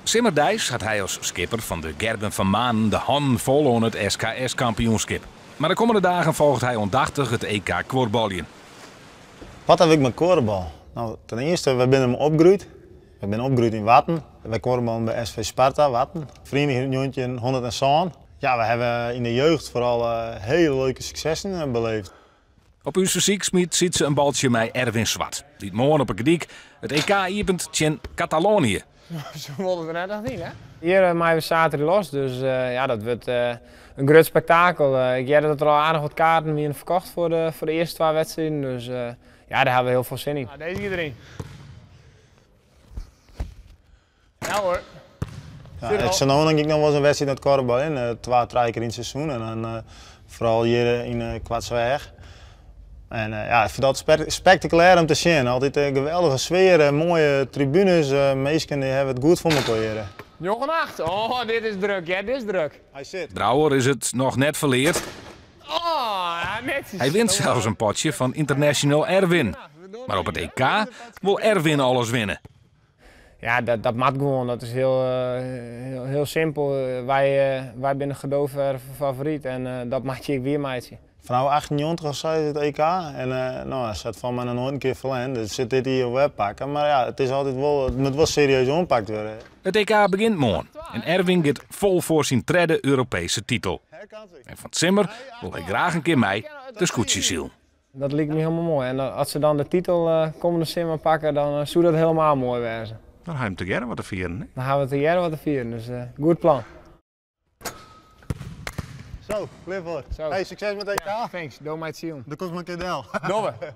Simmerdeis hat hy as skipper fan de Gerben van Manen de hannen fol oan it SKS-kampioenskip. Mar de kommende dagen folget hy oandachtich it EK kuorbaljen. Wat haw ik mei kuorbal? No, ten earste, wy binne dermei opgroeid. Wy binne opgroeid yn Warten. Wy kuorballen by SV Sparta Warten, ferieniging út 1907. Ja, wy hawwe yn de jeugd foaral hiele leuke suksessen beleefd. Op ús fersyk smiet Sytse in baltsje mei Erwin Zwart, dy't moarn op 'e Gerdyk it EK iepent tsjin Kataloanië. Se wolle der net echt yn, hè? Hjir meie we saterdei los, dus ja, dat wurdt in grut spektakel. Ik hearde dat der al aardich wat kaarten wiene ferkocht foar de, foar de earste twa wedstriden, dus ja, dêr hawwe we hiel folle sin yn. Dizze giet deryn. Ja hoor. Ja, ik sa no en dan gean ik noch wolris in wedstriid nei it kuorbaljen, twa, trije kear yn it seizoen en dan foaral hjir yn Koartsweach. En ja, ik fyn dat spektakulêr om te sjen. Altyd in geweldige sfear, moaie tribunes, minsken dy hawwe it goed foar mekoar hjir. Njoggen acht, oh dit is druk hear, dit is druk. Hy sit. Brouwer is it noch net ferleard. Oh, netsjes. Hy wint sels in potsje fan international Erwin. Mar op it EK wol Erwin alles winne. Ja, dat, dat moat gewoan. Dat is hiel, hiel, hiel simpel. Wy, wy binne gedoogverfde favoryt en dat moat je ek wiermeitsje. Fanôf 98 of sa is it EK en no, se hat fan my noch noait in kear ferlern, dus sit dit jier wer pakke. Mar ja, it is altyd wol, it moat wol serieus oanpakt wurde. It EK begjint moarn en Erwin giet fol foar syn tredde Europeeske titel. En fan 't simmer wol hy graach in kear mei de skûtsjesilen. Dat liket my hielendal moai. En as se dan de titel kommende simmer pakke, dan soe dat helemaal moai wêze. Dan ha je him tegearre wat te fieren, hè? Dan ha we tegearre wat te fieren, dus goed plan. Zo, klear foar. Zo. Hey, sukses mei it EK. Ja, thanks. Do mei it silen. Do komst mar in kear del. Dogge we.